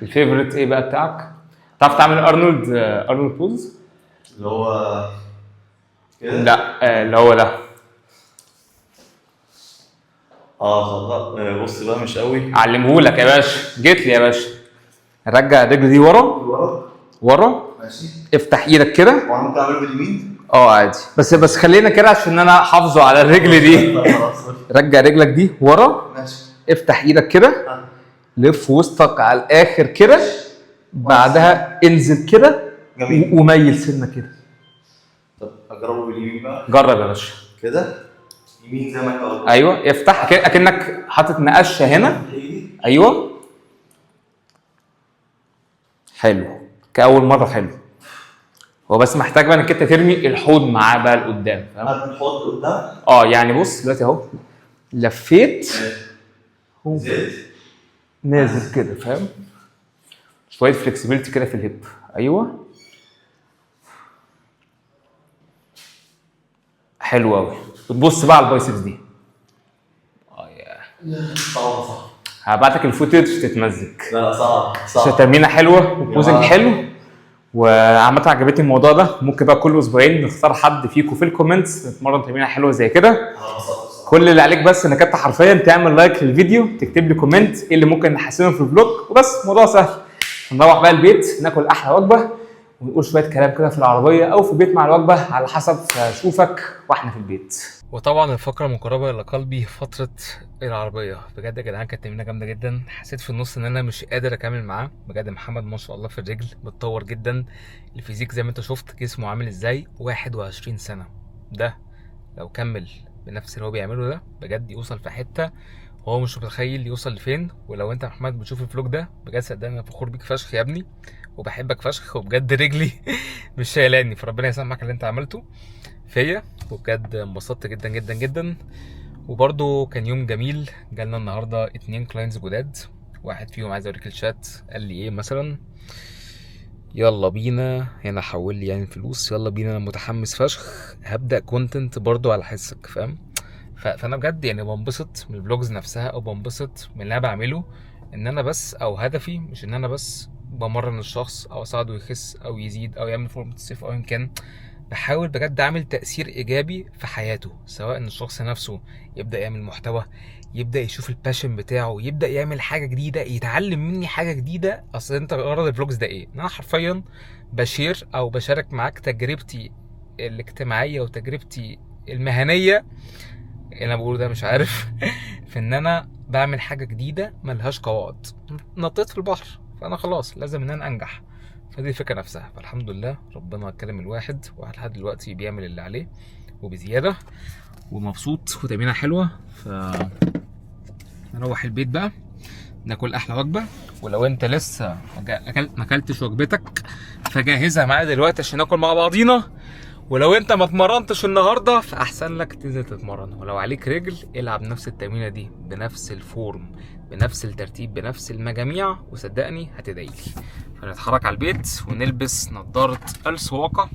ال favorite ايه بقى بتاعك؟ تعرف تعمل ارنولد pose؟ اللي هو كده؟ لا، اللي هو ده. خلاص. بص بقى مش قوي. علمهولك يا باشا، جيت لي يا باشا. رجع الرجل دي ورا. ورا. ورا. ماشي. افتح ايدك كده. وانا ممكن اعمله باليمين؟ عادي، بس خلينا كده عشان انا حافظه على الرجل دي. خلاص. رجع رجلك دي ورا. ماشي. افتح ايدك كده. لف وسطك على الاخر كده، بعدها انزل كده. جميل. وميل سنة كده. طب اجربه باليمين بقى. جرب يا باشا. كده يمين زي ما انت قلت. ايوه افتح كده اكنك حاطط مقشه هنا. ايوه حلو، كاول مرة حلو. هو بس محتاج بقى انك انت ترمي الحوض معاه بقى لقدام، فاهم؟ ارمي الحوض لقدام. يعني بص دلوقتي اهو لفيت زيت نازل كده، فاهم؟ شوية flexibility كده في ال hip. ايوه حلو قوي. وتبص بقى على ال biceps دي. يا صعب صح. هبعت لك ال footage تتمزج. لا صعب صعب. عشان تمرينه حلوة و posing حلو، وعامة عجبتني الموضوع ده. ممكن بقى كل اسبوعين نختار حد فيكم في ال comments نتمرن تمرينه حلوة زي كده. كل اللي عليك بس انك انت حرفيا تعمل like للفيديو، تكتب لي comment ايه اللي ممكن نحسنه في ال vlog، وبس الموضوع سهل. نروح بقى البيت ناكل احلى وجبة ونقول شوية كلام كده في العربية او في البيت مع الوجبة على حسب. فاشوفك واحنا في البيت. وطبعا الفقرة المقربة الى قلبي فترة العربية. بجد يا جدعان كانت تمرينه جامدة جدا. حسيت في النص ان انا مش قادر اكمل معاه. بجد محمد ما شاء الله في الرجل متطور جدا، ال physique زي ما انت شفت جسمه عامل ازاي، 21 سنة. ده لو كمل بنفس اللي هو بيعمله ده بجد يوصل في حتة هو مش متخيل يوصل لفين. ولو انت يا محمد بتشوف ال vlog ده بجد صدقني انا فخور بيك فشخ يا ابني، وبحبك فشخ، وبجد رجلي مش شايلاني، فربنا يسامحك اللي انت عملته فيا. وبجد انبسطت جدا جدا جدا. وبرده كان يوم جميل. جالنا النهارده 2 clients جداد، واحد فيهم عايز اوريك الشات قال لي ايه مثلا، يلا بينا هنا حول لي يعني فلوس، يلا بينا انا متحمس فشخ هبدا content برضو على حسك، فاهم؟ فانا بجد يعني بنبسط من ال vlogs نفسها، او بنبسط من اللي انا بعمله، ان انا بس او هدفي مش ان انا بس بمرن الشخص او اساعده يخس او يزيد او يعمل فورمه الصيف او ان كان، بحاول بجد اعمل تاثير ايجابي في حياته، سواء ان الشخص نفسه يبدا يعمل محتوى، يبدا يشوف ال passion بتاعه، يبدا يعمل حاجة جديدة، يتعلم مني حاجة جديدة. اصل انت غرض ال vlogs ده ايه؟ ان انا حرفيا ب share او بشارك معاك تجربتي الاجتماعية وتجربتي المهنية، اللي انا بقوله ده مش عارف في ان انا بعمل حاجة جديدة ملهاش قواعد. نطيت في البحر فانا خلاص لازم ان انا انجح، فدي الفكرة نفسها. فالحمد لله ربنا كرم الواحد، واحد لحد دلوقتي بيعمل اللي عليه وبزياده ومبسوط وتمرينه حلوة. ف نروح البيت بقى ناكل احلى وجبة. ولو انت لسه ما اكلتش وجبتك فجهزها معايا دلوقتي عشان ناكل مع بعضينا. ولو انت ما اتمرنتش النهارده فاحسن لك تنزل تتمرن. ولو عليك رجل العب نفس التمرينه دي بنفس ال form بنفس الترتيب بنفس المجاميع، وصدقني هتدعيلي. فنتحرك على البيت ونلبس نظاره السواقة.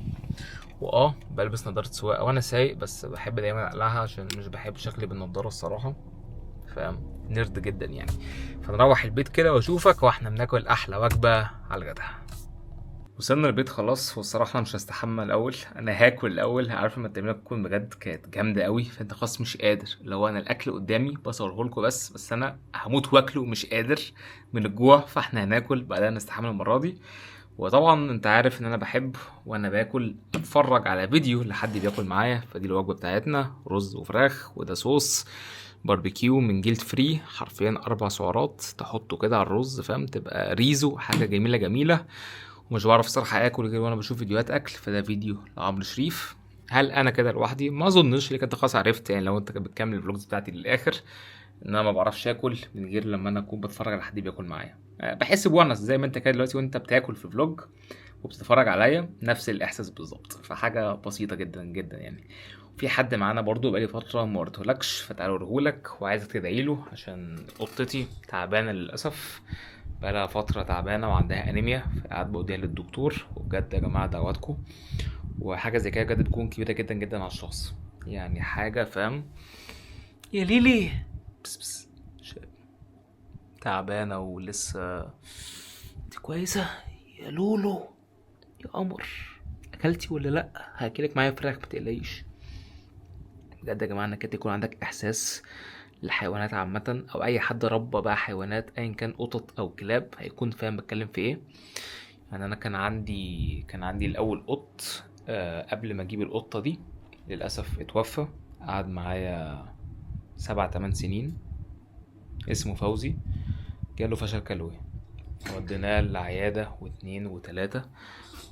بلبس نظاره سواقة وانا سايق، بس بحب دايما اقلعها عشان مش بحب شكلي بالنظاره الصراحة. فاهم؟ nerd جدا يعني. فنروح البيت كده واشوفك واحنا بناكل احلى وجبة على الغدا. وصلنا البيت خلاص، والصراحة انا مش هستحمى الاول، انا هاكل الاول. عارف لما التمرينه تكون بجد كانت جامدة قوي، فانت خلاص مش قادر، لو انا الاكل قدامي بصورة لكم بس انا هموت واكله ومش قادر من الجوع. فاحنا هناكل بعدها نستحمى المرة دي. وطبعا انت عارف ان انا بحب وانا باكل اتفرج على فيديو لحد بياكل معايا، فدي الوجبة بتاعتنا، رز وفراخ، وده صوص باربيكيو من Guilt Free، حرفيا 4 سعرات تحطه كده على الرز، فاهم؟ تبقى ريزو، حاجة جميلة جميلة. ومش بعرف الصراحة اكل غير وانا بشوف فيديوهات اكل، فده فيديو لعمرو شريف. هل انا كده لوحدي؟ ما اظنش، لكن انت خلاص عرفت يعني لو انت بتكمل ال vlogs بتاعتي للاخر ان انا ما بعرفش اكل من غير لما انا اكون بتفرج على حد بياكل معايا. بحس بونس زي ما انت كده دلوقتي وانت بتاكل في vlog وبتتفرج عليا، نفس الاحساس بالظبط. فحاجه بسيطة جدا جدا يعني. في حد معانا برضو بقالي فترة ما وريتهولكش، فتعالى اوريهولك، وعايزك تدعي له عشان قطتي تعبانة للاسف، بقالها فترة تعبانة وعندها انيميا، فقعد بوديها للدكتور. وبجد يا جماعة دعواتكم، وحاجه زي كده بجد بتكون كبيرة جدا جدا على الشخص يعني، حاجة فاهم يا ليلي، بس بس تعبانة ولسه. انت كويسة يا لولو يا قمر؟ اكلتي ولا لا؟ هاكلك معايا فراخ ما تقلقيش. بجد يا جماعة انك انت يكون عندك احساس للحيوانات عامة، او اي حد ربى بقى حيوانات ايا كان قطط او كلاب، هيكون فاهم بتكلم في ايه. يعني انا كان عندي الاول قط، قبل ما اجيب القطة دي للاسف اتوفى، قعد معايا 7-8 سنين، اسمه فوزي، جاله فشل كلوي، وديناه العيادة و2 و3،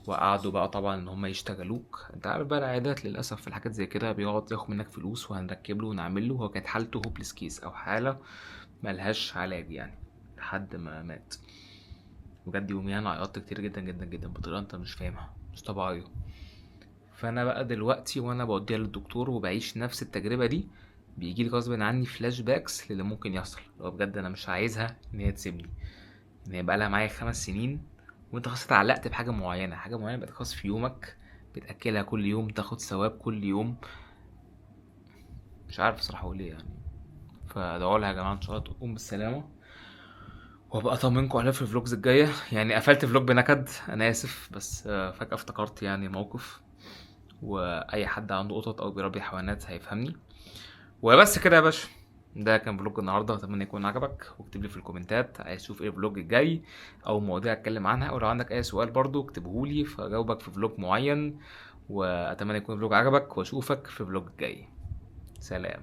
وقعدوا بقى طبعا ان هم يشتغلوك، انت عارف بقى العيادات للاسف في الحاجات زي كده بيقعد ياخد منك فلوس، وهنركب له ونعمل له. هو كانت حالته hopeless case او حاله ملهاش علاج يعني، لحد ما مات. بجد يوميا انا عيطت كتير جدا جدا جدا بطريقة انت مش فاهمها، مش طبيعية. فانا بقى دلوقتي وانا بوديها للدكتور وبعيش نفس التجربة دي، بيجي لي غصب عني flashbacks للي ممكن يحصل. لو بجد انا مش عايزها ان هي تسيبني، ان هي بقى لها معايا 5 سنين، وانت خلاص اتعلقت بحاجة معينة، حاجة معينة بقت خلاص في يومك، بتاكلها كل يوم، تاخد ثواب كل يوم. مش عارف الصراحة اقول ايه يعني. فادعوا لها يا جماعة ان شاء الله تقوم بالسلامة، وابقى اطمنكم عليها في ال vlogs الجاية. يعني قفلت vlog بنكد، انا اسف، بس فجاة افتكرت يعني موقف، واي حد عنده قطط او بيربي حيوانات هيفهمني. وبس كده يا باشا، ده كان vlog النهارده، اتمنى يكون عجبك، واكتب لي في الكومنتات عايز تشوف ايه ال vlog الجاي او مواضيع اتكلم عنها، او لو عندك اي سؤال برضو اكتبهولي فاجاوبك في vlog معين. واتمنى يكون ال vlog عجبك، واشوفك في vlog الجاي. سلام.